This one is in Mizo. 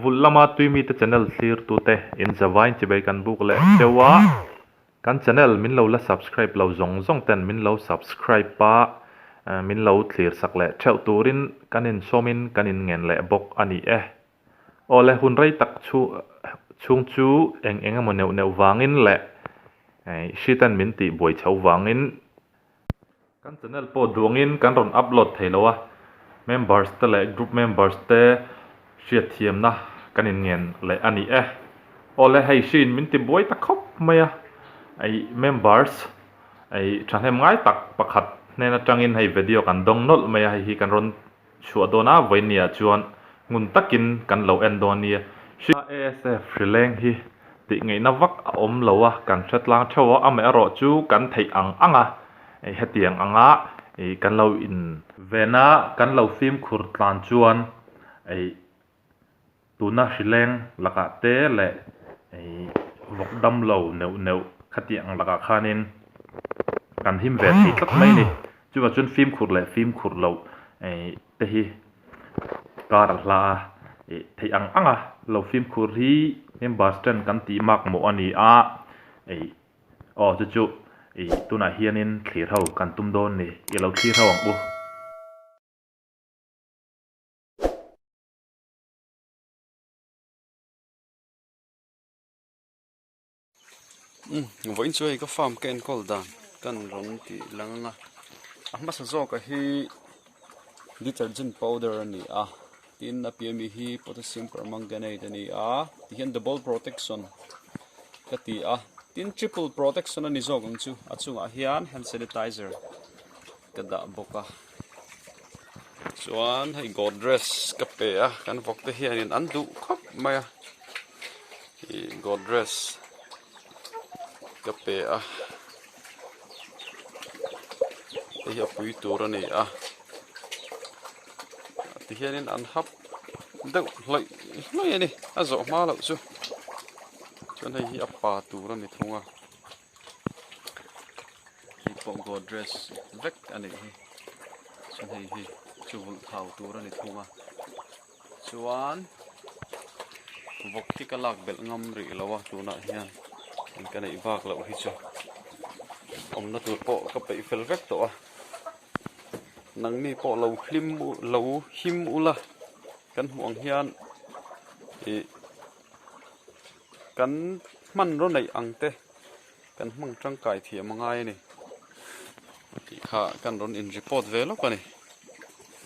vulh lama tuimite channel thlirtute in zavain chibei kan buk leh teuh a, kan channel min lo la subscribe lo zawng zawng ten min lo subscribe a, min lo thlir sak leh theuh turin kan insawmin kan inngen leh bawk a ni e. Aw le, hun rei tak chhung chu eng eng emaw neuh neuh vangin leh hritan min tih buai chho vangin Kan channel pawh duangin kan rawn upload thei lo a, members te leh group members te hriatthiamna kan inngen leh a ni e. Awle hei hriin min ti buai ta khawp mai a, ei members ei thahnem ngai tak pakhat hnen atangin hei video kan dawng nawlh mai a, hei hi kan rawn Chhuah dawn a vawinia chuan ngun takin kan lo en dawn nia. ASF hrileng hi tih ngaihna vak a awm lo a, kan hre tlang theuh a, amaherawh chu kan theih ang ang a, hetiang anga kan lo in ven a, kan lo fimkhur tlan chuan Tuna hrileng lakah te leh vawk dam lo neuh neuh khatiang lakah khanin kan him ve thei tlat mai a ni. Chuvang chuan fimkhur leh fimkhur loh te hi kar a hla a, theih ang anga lo fimkhur hi members ten kan tih mak mawh a ni a, aw chu chu tunah hianin thlir ho kan tum dawn ni, i lo thlir ho ang u. Umm vawiin chu hei ka farm ka enkawl dan kan rawn tih lang ang a a hmasa zawk a hi detergent powder a ni a tin a piah ami hi potassium permanganate a ni a tihian double protection ka ti a tin triple protection a ni zawk ang chu a chungah hian hand sanitizer ka dah bawk a. Chuan hei godrej ka pe a kan vawk te hianin an duh khawp mai a ih godrej ka pe a hei hi a pui tur a ni a tihianin an hap deuh hlawih hlawih a ni a zawh hma loh chu chuan hei hi a pa tur a ni thung a. Hei pawh godrej vek a nih hi chuan hei hi chu vulh thau tur a ni thung a chuan vawk hi ka lak belh ngam rih lo a tunah hian eng ka neih vak loh hi chu awmna tur pawh ka peih fel vek tawh a nangni pawh lo hlim lo him ula kan hmuh ang hian ih. Kan hmanraw neih ang te kan hmang tangkai thiam a ngai a ni tih kha kan rawn in report ve lawk a ni.